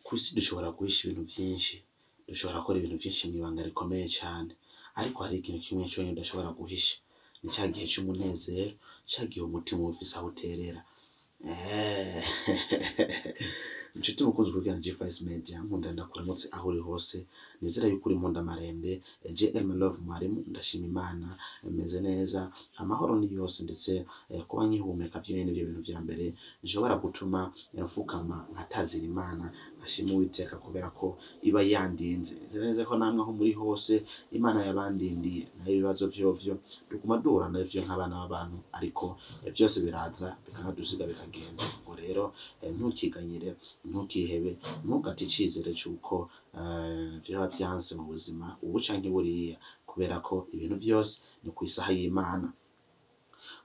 Kw'isi dushobora guhisha ibintu vyinshi, dushobora gukora ibintu vyinshi mw'ibanga rikomeye cane, ariko hari ikintu kimwe conyene udashobora guhisha, ni ca gihe c'umunezero, ca gihe umutima uba ufise aho uterera. Nshuti mukunzi ukurikirana G5 Media, nkunda ndakuramutse aho uri hose, nizera yuko uri mpundamarembe. JM Love mwarimu, ndashima Imana meze neza, amahoro ni yose, ndetse kuba nkihumeka vyonyene nivyo bintu vya mbere nshobora gutuma mfukama nkatazira Imana, nkashima Uwiteka kubera ko iba yandinze. Nizera neza ko namwe aho muri hose Imana yabandindiye, naho ibibazo vyovyo tuguma duhura navyo nk'abana b'abantu, ariko vyose biraza bikanadusiga bikagenda. Ubwo rero ntukiganyire, ntukihebe, ntugate icizere c'uko vyoba vyanse mu buzima ubu canke buriya, kubera ko ibintu vyose ni kw'isaha y'Imana.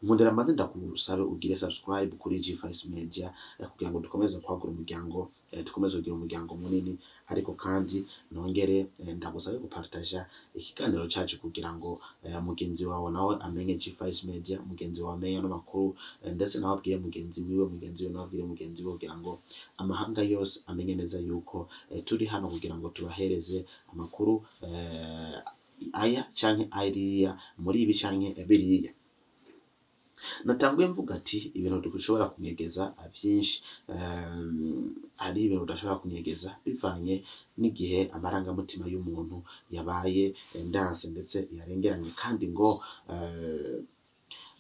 Nkundira mbanze ndakusabe ugire subscribe kuri G5 Media kugira ngo dukomeze kwagura umuryango, dukomeze kugira umuryango munini, ariko kandi nongere ndagusabe gupartaja ikiganiro cacu kugira ngo mugenzi wawe nawe amenye G5 Media, mugenzi wawe amenye ano makuru, ndetse nawe abwire mugenzi wiwe, mugenzi wiwe nawe abwire mugenzi wiwe, kugira ngo amahanga yose amenye neza yuko turi hano kugira ngo tubahereze amakuru aya canke ariya, muri ibi canke biriya. Natanguye mvuga ati ibintu dushobora kunyegeza vyinshi, hari ibintu udashobora kunyegeza bivanye n'igihe amarangamutima y'umuntu yabaye ndanse ndetse yarengeranye, kandi ngo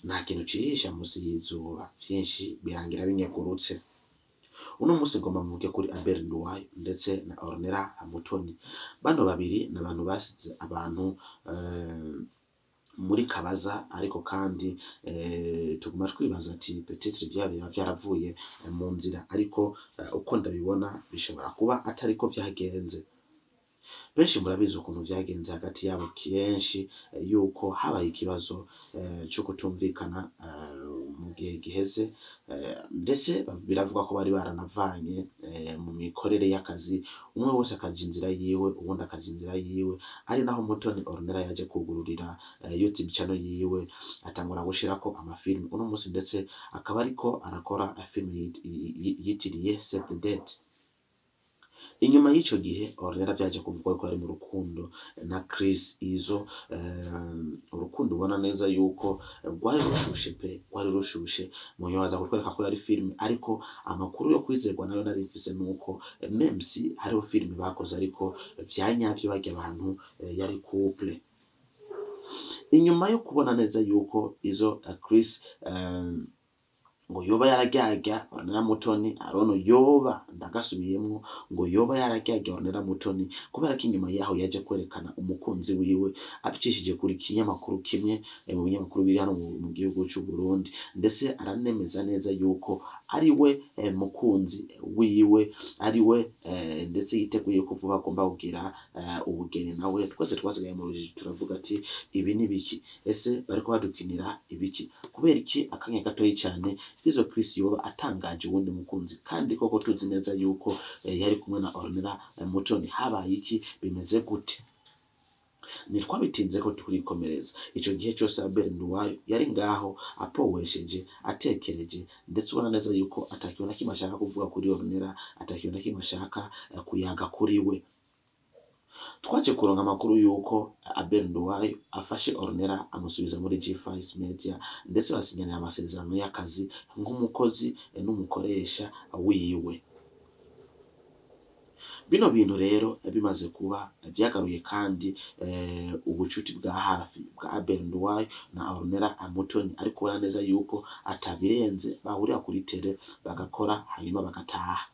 nta kintu cihisha musi y'izuba, vyinshi birangira binyegurutse. Uno musi ngomba mvuge kuri Abel Nduwayo ndetse na Ornella Mutoni. Bano babiri ni abantu basize abantu muri kabaza, ariko kandi tuguma twibaza ati peut-être biba vyaravuye mu nzira, ariko uko ndabibona bishobora kuba atariko vyagenze. Benshi murabizi ukuntu vyagenze hagati yabo, kenshi yuko habaye ikibazo co kutumvikana mu gihe giheze, ndetse biravugwa ko bari baranavanye mu mikorere y'akazi, umwe wese akaja inzira yiwe, uwundi akaja inzira yiwe, ari naho Mutoni Ornella yaje kugururira YouTube channel yiwe, atangura gushirako amafilme uno musi, ndetse akaba ariko arakora filme yitiriye Save the Date. Inyuma y'ico gihe Ornella vyaje kuvugwa ko ari mu rukundo na Chris Izo, urukundo ubona neza yuko rwari rushushe pe, rwari rushushe. Munyuma baza kutwereka ko yari filme, ariko amakuru yo kwizerwa nayo nari mfise nuko même si hariho filme bakoze, ariko vyanyavyo barya abantu yari couple. Inyuma yo kubona neza yuko Izo Chris ngo yoba yararyarya Ornella Mutoni, arono yoba ndagasubiyemwo, ngo yoba yararyarya Ornella Mutoni, kubera ko inyuma yaho yaje kwerekana umukunzi wiwe abicishije kuri kinyamakuru kimwe mu binyamakuru biri hano mu gihugu c'u Burundi, ndetse aranemeza neza yuko ari we mukunzi wiwe, ari we ndetse yiteguye ko vuba agomba kugira ubugeni nawe. Twese twasigaye mu rujijo, turavuga ati ibi ni biki? Ese bariko badukinira ibiki? Kubera iki akanya gatoyi cane Izo Chris yoba atangaje uwundi mukunzi, kandi koko tuzi neza yuko yari kumwe na Ornella Mutoni? Habaye iki? Bimeze gute? Ntitwabitinze ko turikomereza. Ico gihe cose Abel Nduwayo yari ngaho apowesheje, atekereje, ndetse ubona neza yuko atakintu na kimwe ashaka kuvuga kuri Ornella, atakintu na kimwe ashaka kuyaga kuri we. Twaje kuronka amakuru yuko Abel Nduwayo afashe Ornella amusubiza muri G5 Media, ndetse basinyanira amasezerano y'akazi nk'umukozi n'umukoresha wiwe. Bino bintu rero bimaze kuba vyagaruye kandi ubucuti bwa hafi bwa Abel Nduwayo na Ornella Mutoni, ariko ubona neza yuko atabirenze, bahurira kuri tele bagakora hanyuma bagataha.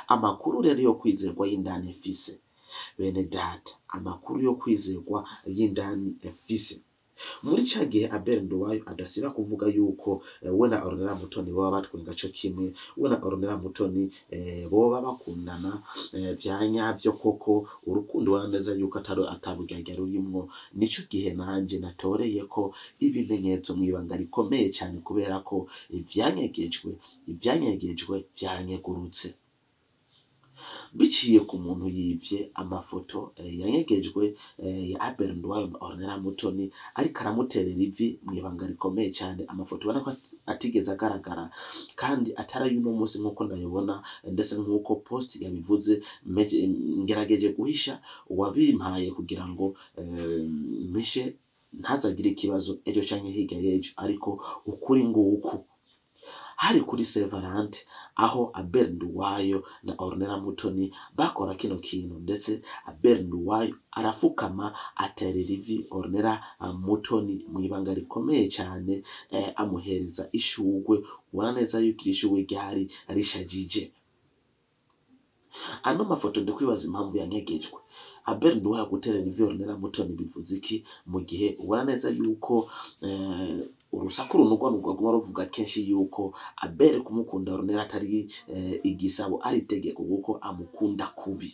Amakuru rero yo kwizerwa y'indani mfise, bene data, amakuru yo kwizerwa y'indani mfise, muri ca gihe Abel Nduwayo adasiba kuvuga yuko we na Ornella Mutoni boba batwenga co kimwe, we na Ornella Mutoni boba bakundana vya nyavyo koko, urukundo ubona neza yuko ataburyarya rurimwo. Nico gihe nanje natoreye ko ibimenyetso mw'ibanga rikomeye cane, kubera ko ivyanyegejwe vyaranyegurutse. Biciye ku muntu yivye amafoto yanyegejwe ya Abel Nduwayo na Ornella Mutoni, ariko aramuterera ivi mw'ibanga rikomeye cyane. Amafoto ubona ko atigeze agaragara kandi atari ay'uno munsi nk'uko ndayibona, ndetse nk'uko post yabivuze. Ngerageje guhisha uwabimpaye kugira ngo mpishe ntazagire ikibazo ejo canke hirya y'ejo, ariko ukuri nguku hari kuri Saint Valentin aho Abel Nduwayo na Ornella Mutoni bakora kino kintu, ndetse Abel Nduwayo arafukama aterera ivi Ornella Mutoni mu ibanga rikomeye cyane, amuhereza ishugwe. Ubona neza yuko iri shugwe ryari rishajije. Ano mafoto ndikwibaza impamvu yanyegejwe. Abel Nduwayo guterera ivi Ornella Mutoni bivuze iki, mu gihe ubona neza yuko urusaku runugwanugwa ruguma ruvuga kenshi yuko Abel kumukunda Ornella atari igisabo, ari itegeko kuko amukunda kubi.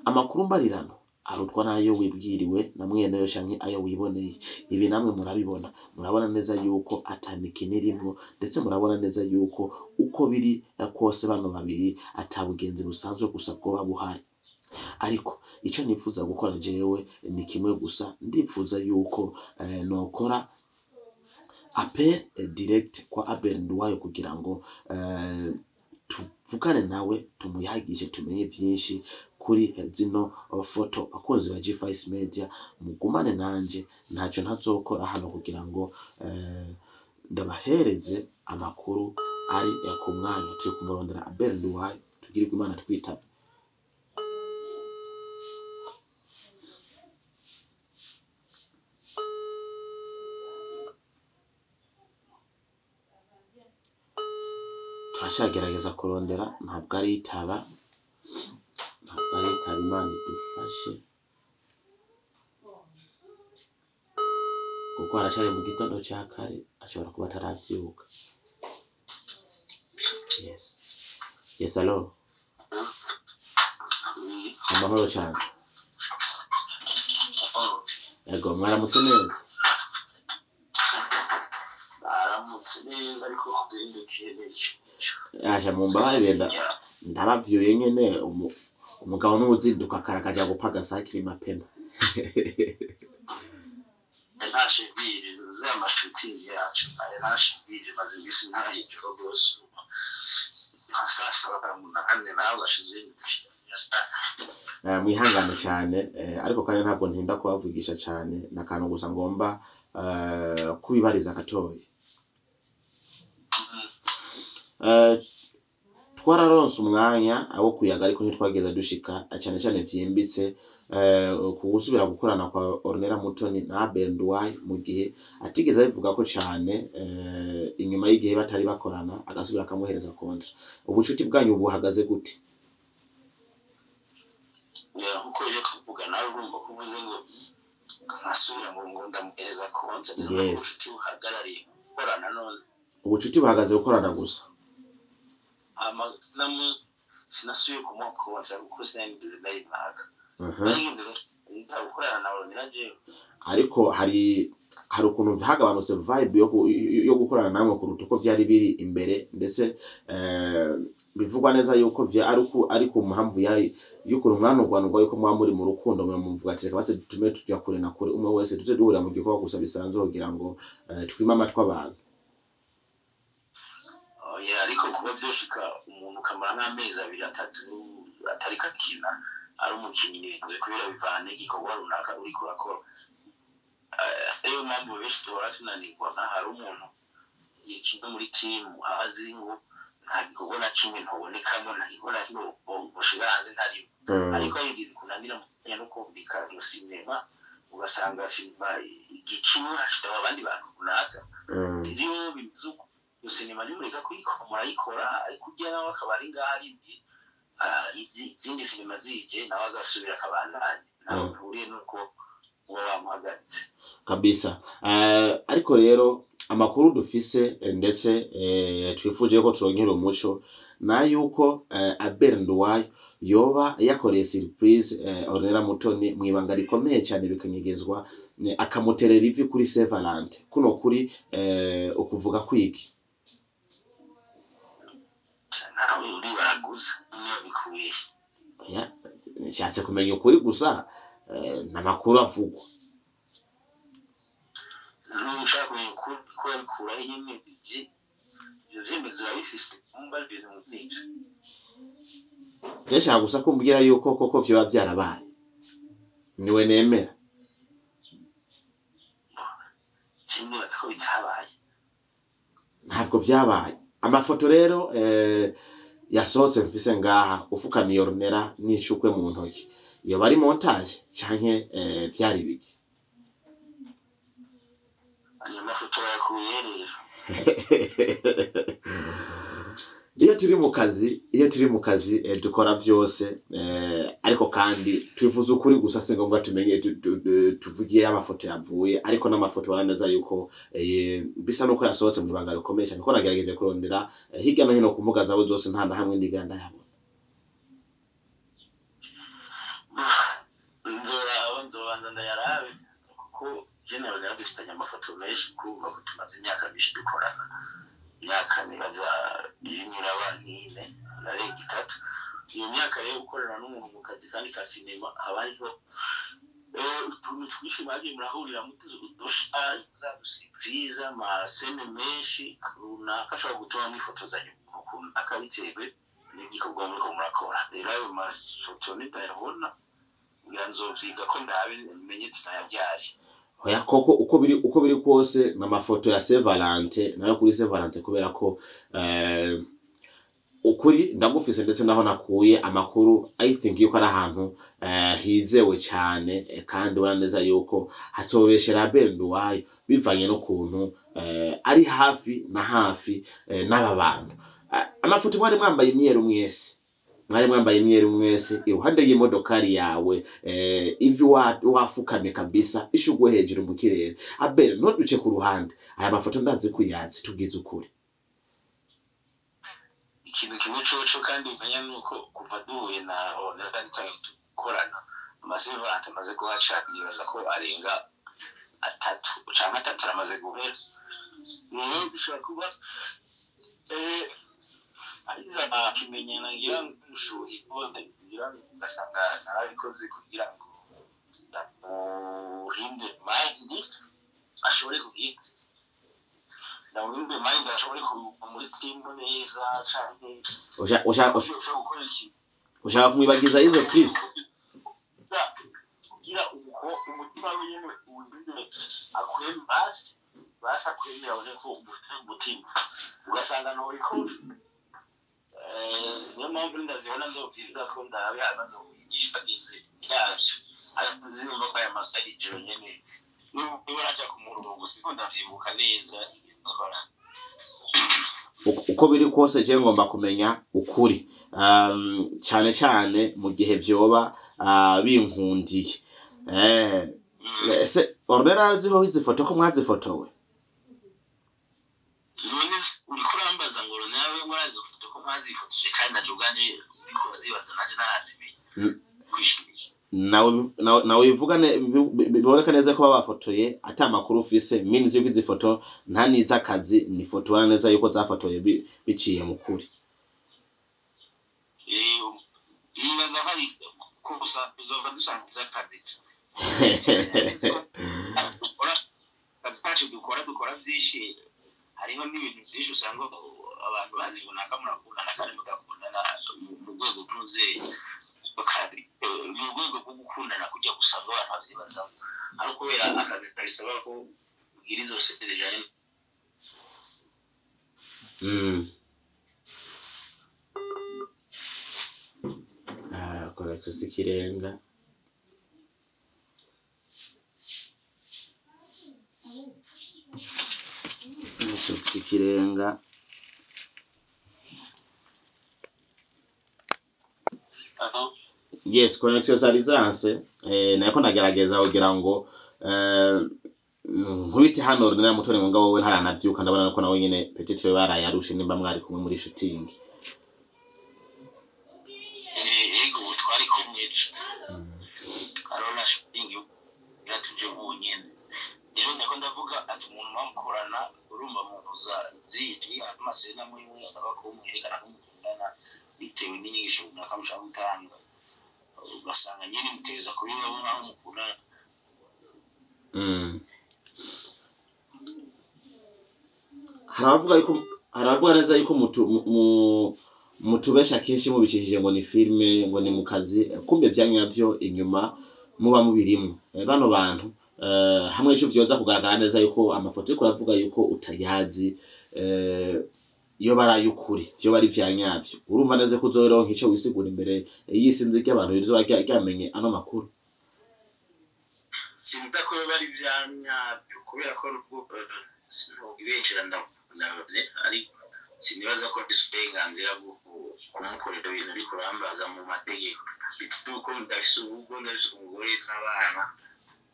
Amakuru mbarirano arutwa n'ayo wibwiriwe na mweneyo canke ayo wiboneye. Ibi namwe murabibona, murabona neza yuko ata mikino irimwo, ndetse murabona neza yuko uko biri kose bano babiri ata bugenzi busanzwe gusa bwoba buhari. Ariko ico nifuza gukora jewe ni kimwe gusa, ndipfuza yuko nokora appel direct kwa Abel Nduwayo kugira ngo tuvugane nawe, tumuyagishe, tumenye vyinshi kuri zino foto. Bakunzi ba G5 Media, mugumane nanje, ntacyo ntazokora hano kugira ngo ndabahereze amakuru ari ku mwanya. Turi kumurondera Abel Nduwayo, tugirirwe Imana twitaba. Turacyagerageza kurondera, ntabwo aritaba, ntabwo aritaba. Imana idufashe kuko haracari mu gitondo ca kare, ashobora kuba ataravyuka. Yes, yes, allo, amahoro cyane. Yego, mwaramutse neza. Aramutse neza, ariko uzindukiye neza. Aje mumbabarire, ndabavyuye nyene. Umugabo n'uwuzinduka kare akaja gupagasa hakiri mapema. Ntashe bwije, ya mashuti yacu nayo ntashe bwije, maze iminsi ntaha ijoro rwose, nka saa 7 na nawe bashizindukiye. Mwihangane cyane, ariko kandi ntabwo ntinda kubavugisha cyane, ni akantu gusa ngomba kubibariza gatoya. Twararonse umwanya wo kuyaga, ariko ntitwageza dushika cyane cyane vyimbitse ku gusubira gukorana kwa Ornella Mutoni na Abel Nduwayo, mu gihe atigeze abivuga ko cyane inyuma y'igihe batari bakorana agasubira akamuhereza contrat. Ubucuti bwanyu buhagaze gute? Nkuko uje kuvuga nawe, urumva ko uvuze ngo nkasubira ngo ndamuhereza contrat. Yes. Ubucuti buhagarariye gukorana none? Ubucuti buhagaze gukorana gusa. Sinasubiye kumuha contrat kuko sinigeze ndayimaka. Narigeze gukorana na Ornella jewe. Ariko hari ukuntu hagabanutse vibe yo gukorana namwe kuruta uko vyari biri imbere, ndetse bivugwa neza yuko vya ari ku mpamvu ya y'ukuntu mwanugwanugwa yuko muba muri mu rukundo, mwe muvuga ati reka basi dutume tuja kure na kure, umwe wese tuze duhurira mu gikorwa gusa bisanzwe kugira ngo twime amatwi abantu. Oya, ariko kuba vyoshika umuntu ukamara nk'amezi 2 3 atariko akina, ari umukinyi, bikunze kubera bivana n'igikorwa runaka uriko urakora. Ariyo mpamvu benshi duhora tunanirwa. Nka hari umuntu yakina muri timu azi ngo nta gikorwa na kimwe ntubonekamo, nta gikorwa na kimwe ushira hanze ntarimo, ariko hari igihe bikunanira mu kumenya no kumvikana iyo sinema, ugasanga sinema igikinwa hakitaba abandi bantu runaka. Rero bimeze uko, iyo sinema nimureka kuyikora murayikora, ariko ujya nawe akaba ari ngaho arindiye izindi sinema zije, nawe agasubira akabandanya, nawe bihuriye n'uko uba wamuhagaritse. Kabisa. Ariko rero amakuru dufise, ndetse twifuje ko turonkera umuco, na yuko Abel Nduwayo yoba yakoreye surprise Ornella Mutoni mu ibanga rikomeye cyane, bikanyegezwa, akamuterera ivi kuri Saint Valentin. Kuno kuri ukuvuga kwiki? Nawe uribaraguza niyo bikuye. Oya, nshatse kumenya ukuri gusa, n'amakuru avugwa. Nushaka kumenya ukuri ko yabikuraho nyine, ibyo vyemezo urabifise, umva ibintu nk'ivyo. Je nshaka gusa kumbwira yuko koko vyoba vyarabaye, niwe nemera. Sinibaza ko bitabaye. Ntabwo vyabaye. Amafoto rero yasohotse mfise ngaha ufukamiye Ornella n'ishukwe mu ntoki, iyo bari montage canke vyari biki? Ayo mafoto bayakuye rero? Iyo turi mu kazi dukora vyose, ariko kandi twifuza ukuri gusa. Si ngombwa tumenye tuvugiye amafoto yavuye, ariko n'amafoto ubona neza yuko bisa nuko yasohotse mu ibanga rikomeye cyane, kuko nagerageje kurondera hirya no hino ku mbuga zabo zose, nta na hamwe ndiga ndayabona. Nzoraba, nzobanza ndayarabe, kuko je nawe nari dufitanye amafoto menshi, kumva ko tumaze imyaka myinshi dukorana, imyaka nibaza irimo iraba nk'ine, narenga itatu. Iyo myaka rero gukorana n'umuntu mu kazi kandi ka sinema, haba hariho utuntu twinshi mwagiye murahuriramo, udushaza, udusurprise, amascènes menshi runaka ashobora gutuma mwifotozanya ukuntu runaka bitewe n'igikorwa muriko murakora. Rero ayo mafoto nitayabona, ngira nzovyiga ko ndabe menye ati nayavyari. Oya, koko uko biri kose ni amafoto ya Saint Valentin, nayo kuri Saint Valentin, kubera ko ukuri ndagufise, ndetse naho nakuye amakuru, I think yuko ari ahantu hizewe cyane, kandi ubona neza yuko hatobeshera Abel Nduwayo, bivanye n'ukuntu ari hafi na hafi n'aba bantu. Amafoto mwari mwambaye imyeru mwese, mwari mwambaye imyeru mwese iruhande y'imodokari yawe, ivi wafukamye kabisa, ishugwe hejuru mu kirere. Abel, ntuduce ku ruhande, aya mafoto ndazi ko uyazi, tubwize ukuri. Ikintu kimwe coco kandi umenya ni uko kuva duhuye na Ornella dutangiye gukorana, amasevarante amaze kuhaca nibaza ko arenga atatu canke atatu aramaze guhera. Rero bishobora kuba ariza kimenyana, ngira ngo ngira ugasanga narabikoze kugira ngo ndamuhinde mind, ashobore kugira, ndamuhinde mind, ashobore kuva muri team neza canke ushobora gukora ikintu. Ushaka kumwibagiza izo Chris? Kugira uko umutima wiwe wumve akwemera, basi basi akwemera, abone ko umutima ugasanga ntorikora. Niyo mpamvu ndazibona nzobwira ko ndabe hama nzokwigisha yavyo, ariko nzumva ko aya masaha y'ijoro nyene niba naja ku murongo siko ndavyibuka neza izokora. Uko biri kose je ngomba kumenya ukuri, cyane cyane mu gihe vyoba binkundiye. Ese Ornella aziho izi foto ko mwazifotowe? None uriko urambaza ngo nawe murazi foto ko mwazifotoje, kandi naje ubwanje uriko urazibaza, nanje narazimenya kwishuriye. Nawe bivuga biboneka neza ko babafotoye ata makuru ufise, means yuko izi foto nta n'iz'akazi, ni foto ubona neza yuko zafotoye biciye mu kuri. Nibaza ko ari ko gusa tuzoba dusangiza akazi dukora, akazi kacu dukora byinshi, hariho n'ibintu byinshi usanga abantu bazi ngo naka murakundana kandi mudakundana mu rwego rw'umubyeyi, mu rwego rwo gukundana kujya gusanga abantu babyibazamo, ari ukubera akazi kabisaba ko ugira izo zijanye. Ah, connexion si ikirenga. Network si ikirenga. Aho. Yes, connexion zari zanse, nariko ndagerageza kugira ngo nkubite hano Ornella Mutoni, mugabo wowe ntaranavyuka. Ndabona ko nawe nyene peut-être barayarushe nimba mwari kumwe muri shooting. Ego, twari kumwe ejo, hariho na shooting iratuje ubu nyene. Rero ndako ndavuga ati umuntu bamukorana, urumva mu Kuza byinshi amasena muri mwe akaba ko mwerekana ko mukundana bitewe n'inyigisho runaka mushaka gutanga, ugasanga nyine muteza kubibamo nk'aho mukundana. Hari abavuga yuko, hari abavuga neza yuko mutubesha kenshi mubicishije ngo ni filme, ngo ni mu kazi, kumbe vya nyavyo inyuma muba mubirimwo. Bano bantu, hamwe ico vyoza kugaragara neza yuko amafoto uriko uravuga yuko utayazi, iyo bari ay'ukuri, vyoba ari vya nyavyo, urumva neza ko uzoronka ico wisigura imbere y'isinzi ry'abantu rizoba ryamenye ano makuru? Sinzi ko biba ari ibya nyabyo, kubera ko sinubibeshera ndabone, ariko sinibaza ko mfise uburenganzira bwo kumukorera ibintu ariko urambaza mu mategeko, bitewe uko ndafise urugo, ndafise umugore n'abana.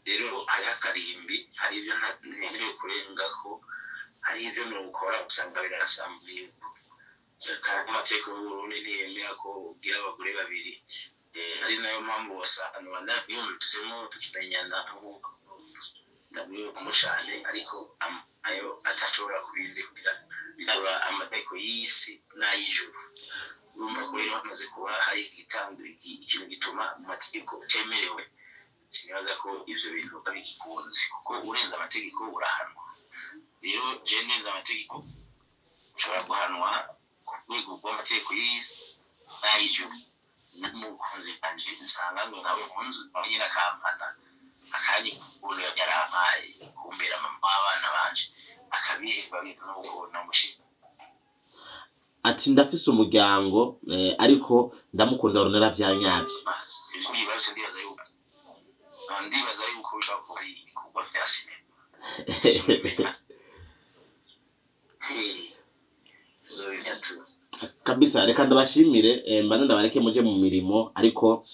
Rero hariho akarimbi, hari ibyo ntemerewe kurengako, hari ibyo nokora usanga birasambuye, kandi amategeko y'Uburundi ntiyemera ko ugira abagore babiri. Ari nayo mpamvu wasanga ndamwiyumvisemo tukimenyana, nk'uko ndamwiyumvamo cane, ariko ayo atashobora kubindekura, biraba amategeko y'isi n'ay'ijuru. Urumva ko rero hamaze kuba hari ikintu gituma mu mategeko utemerewe, sinibaza ko ivyo bintu biba bigikunze, kuko urenze amategeko urahanwa. Rero je ndenze amategeko nshobora guhanwa ku rwego rw'amategeko y'isi n'ay'ijuru, n'umukunzi wanje nsanga ngo nawe mu nzu, nawe nyine akampana akanya ukuntu yarampaye kumbera mama w'abana banje, akabiheba n'uko namushimye. Ati ndafise umuryango, ariko ndamukunda Ornella vya nyavyo. Mazi ndibaza ndibaza yuko bishobora kuba ari ibikorwa bya sinema, tuzobimenya tu. Kabisa, reka ndabashimire, mbanze ndabareke muje mu mirimo, ariko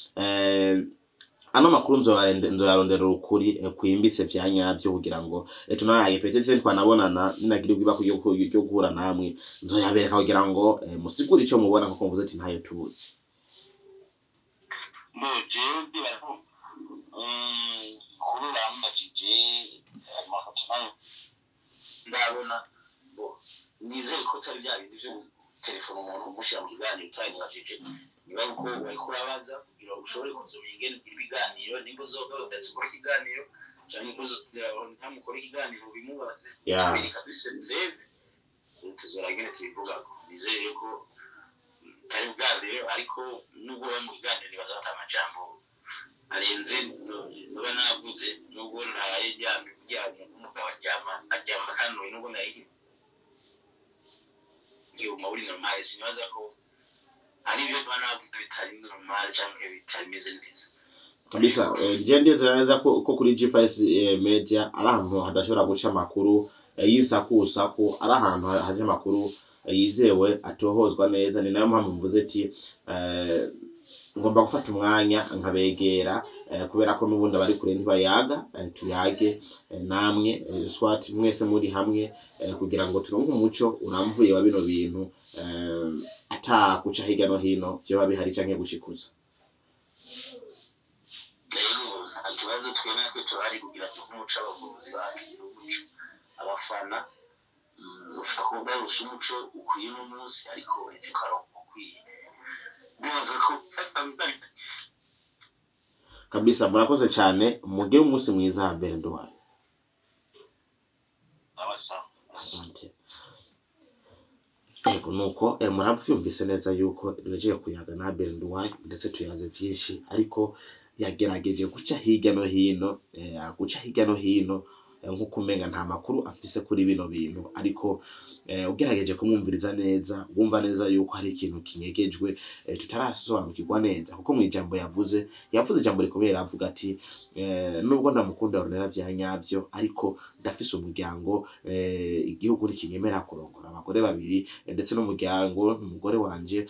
ano makuru nzoyarondera ukuri kwimbitse vya nyavyo kugira ngo tunayage. Peut-être twanabonana, ninagira ibako ryo guhura namwe, nzoyabereka kugira ngo musigure ico mubona, kuko mvuze ati ntayo tuzi. Bo jewe ndibaza ko kuri urambajije amafoto nayo ndabona, bo nizere ko atari bya bindi byo telefone umuntu umushyira mu kiganiro utayimubajije. Niba uko wariko urabaza kugira ngo ushobore kuzomenya ingene ugira ibiganiro, nimba uzoga ukora ikiganiro canke ntamukora ikiganiro ubimubaze, tubereka dufise preuve, tuzora ingene tubivugako. Nizere ko atari ubwanire, ariko nubwo bari mu kiganiro nibaza ata amajambo arenze noba navuze, nubwo naraye ndyamye kuryama, umugabo aryama akanuye, nubwo nari nguma uri normal, sinibaza ko ari ibyo mba navuze bitari normal canke bitameze neza. Kabisa, je ndizera neza ko kuri G5 Media ari ahantu hadashobora guca amakuru y'isakusaku, ari ahantu haje amakuru yizewe, atohozwa neza. Ni nayo mpamvu mvuze ati ngomba gufata umwanya nkabegera, kubera ko n'ubundi abari kure ntibayaga. Tuyage namwe, swat mwese muri hamwe, kugira ngo turonke umuco uramvuye wa bino bintu, ata guca hirya no hino vyoba bihari canke gushikuza. Rero nta kibazo, twemera ko turahari kugira ngo umuco abavuzi bacu, umuco abafana. Ushobora kuba udarusha umuco ukwiye uno munsi, ariko ejo ukaronka ukwiye. Ndibaza ko Kabisa, murakoze cyane, mugire umunsi mwiza. Hambere nduwayo. Abasa. Asante. Ego, nuko muravyumvise neza yuko duhejeje kuyaga na Abel Nduwayo, ndetse tuyaze vyinshi, ariko yagerageje guca hirya no hino, nkuko umenga nta makuru afise kuri bino bintu, ariko ugerageje kumwumviriza neza wumva neza yuko hari ikintu kinyegejwe, tutarasobanukirwa neza, kuko mu ijambo yavuze, yavuze ijambo rikomeye, aravuga ati nubwo ndamukunda Ornella vya nyavyo, ariko ndafise umuryango, igihugu ntikinyemera kurongora abagore babiri, ndetse n'umuryango n'umugore wanje,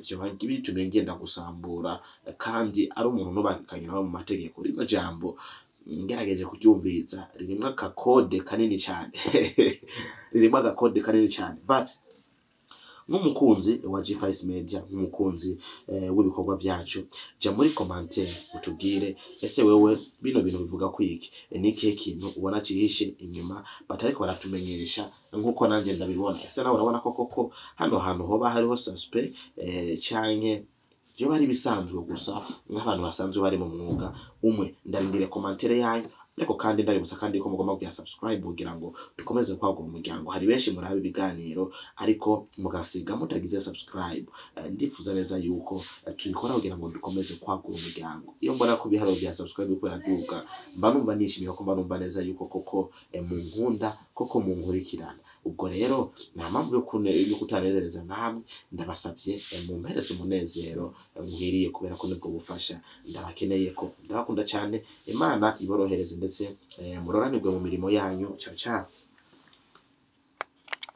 vyoba bitumye ngenda gusambura, kandi ari umuntu nubakanye nawe mu mategeko. Rino jambo ngerageje kuryumviriza ririmwo akakode kanini cyane, ririmo agakode kanini cyane, but Nk'umukunzi wa G5 Media, nk'umukunzi w'ibikorwa vyacu, ja muri commentaire utubwire: ese wewe bino bintu bivuga kwiki? Ni ikihe kintu ubona cihishe inyuma batariko baratumenyesha nk'uko nanje ndabibona? Ese nawe urabona ko koko hano hantu hoba hariho suspect, canke vyoba ari ibisanzwe gusa nk'abantu basanzwe bari mu mwuga umwe? Ndarindiriye commentaire yanyu, ariko kandi ndabibutsa kandi ko mugomba kugira subscribe kugira ngo dukomeze kwagura umuryango. Hari benshi muraba ibiganiro ariko mugasiga mutagize subscribe. Ndifuza neza yuko tubikora kugira ngo dukomeze kwagura umuryango. Iyo mbona ko ibiharuro bya subscribe biriko biraduga, mba numva nishimiye, ko mba numva neza yuko koko munkunda, koko munkurikirana. Ubwo rero nta mpamvu yo kutanezereza namwe. Ndabasavye, mumpereze umunezero nkwiriye, kubera ko nibwo bufasha ndabakeneye ko ndabakunda cyane. Imana iborohereze ndetse muroranirwe mu mirimo yanyu. Ciao ciao.